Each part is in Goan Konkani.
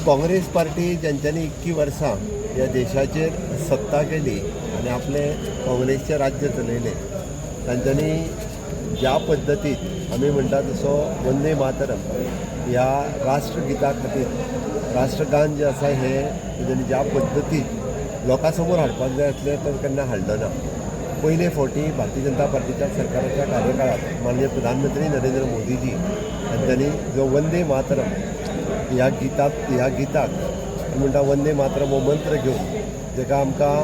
काँग्रेस पार्टी ज्यांच्यांनी इतकी वर्सां ह्या देशाचेर सत्ता केली आनी आपलें काँग्रेसचें राज्य चलयलें, तांच्यांनी ज्या पद्दतीन आमी म्हणटा तसो वंदे मातरम ह्या राष्ट्रगिता खातीर राष्ट्रगान जें आसा हें तेंच्यांनी ज्या पद्दतीन लोकां समोर हाडपाक जाय आसलें तर केन्ना हाडलो ना. पयले फावटी भारतीय जनता पार्टीच्या सरकाराच्या कार्यकाळात माननीय प्रधानमंत्री नरेंद्र मोदीजी हांच्यांनी जो वंदे मातरम ह्या गिताक, ह्या गिताक म्हणटा वंदे मातरम हो मंत्र घेवन जेका आमकां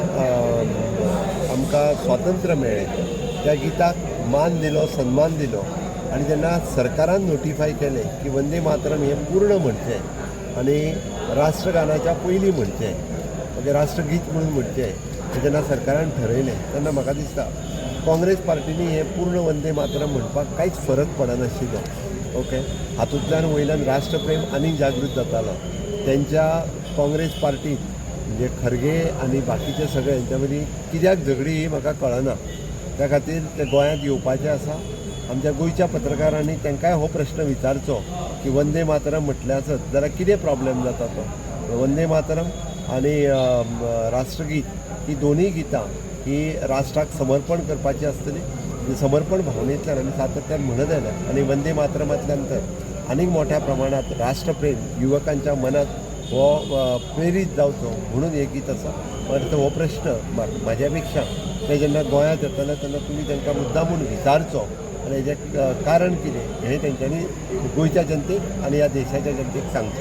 आमकां स्वातंत्र्य मेळ्ळें, त्या गिताक मान दिलो, सन्मान दिलो. आनी जेन्ना सरकारान नोटिफाय केलें की वंदे मातरम हें पूर्ण म्हणचें आनी राष्ट्रगानाच्या पयलीं म्हणचें, ओके, राष्ट्रगीत म्हणून म्हणचें, हें जेन्ना सरकारान ठरयलें तेन्ना म्हाका दिसता काँग्रेस पार्टीनी हें पूर्ण वंदे मातरम म्हणपाक कांयच फरक पडनाशिल्लो. ओके, हातूंतल्यान वयल्यान राष्ट्रप्रेम आनीक जागृत जातालो. तेंच्या काँग्रेस पार्टीत म्हणजे खरगे आनी बाकीचे सगळे हेंच्या मदीं कित्याक झगडी ही म्हाका कळना. त्या खातीर ते गोंयांत येवपाचे आसा. आमच्या गोंयच्या पत्रकारांनी तांकांय हो प्रश्न विचारचो की वंदे मातरम म्हटलें आसत जाल्यार कितें प्रॉब्लेम जाता तो. वंदे मातरम आनी राष्ट्रगीत ही दोनूय गितां ही राष्ट्राक समर्पण करपाची आसतली. समर्पण भावनेंतल्यान आमी सातत्यान म्हणत आयल्या आनी वंदे मातरमांतल्यान तर आनीक मोठ्या प्रमाणात राष्ट्रप्रेम युवकांच्या मनात हो प्रेरीत जावचो म्हणून हें गीत आसा. मागीर हो प्रश्न म्हाज्या पेक्षा ते जेन्ना गोंयांत येतले तेन्ना तुमी तांकां मुद्दामून विचारचो आनी हेजें कारण कितें हें तेंच्यांनी गोंयच्या जनतेक आनी ह्या देशाच्या जनतेक सांगचें.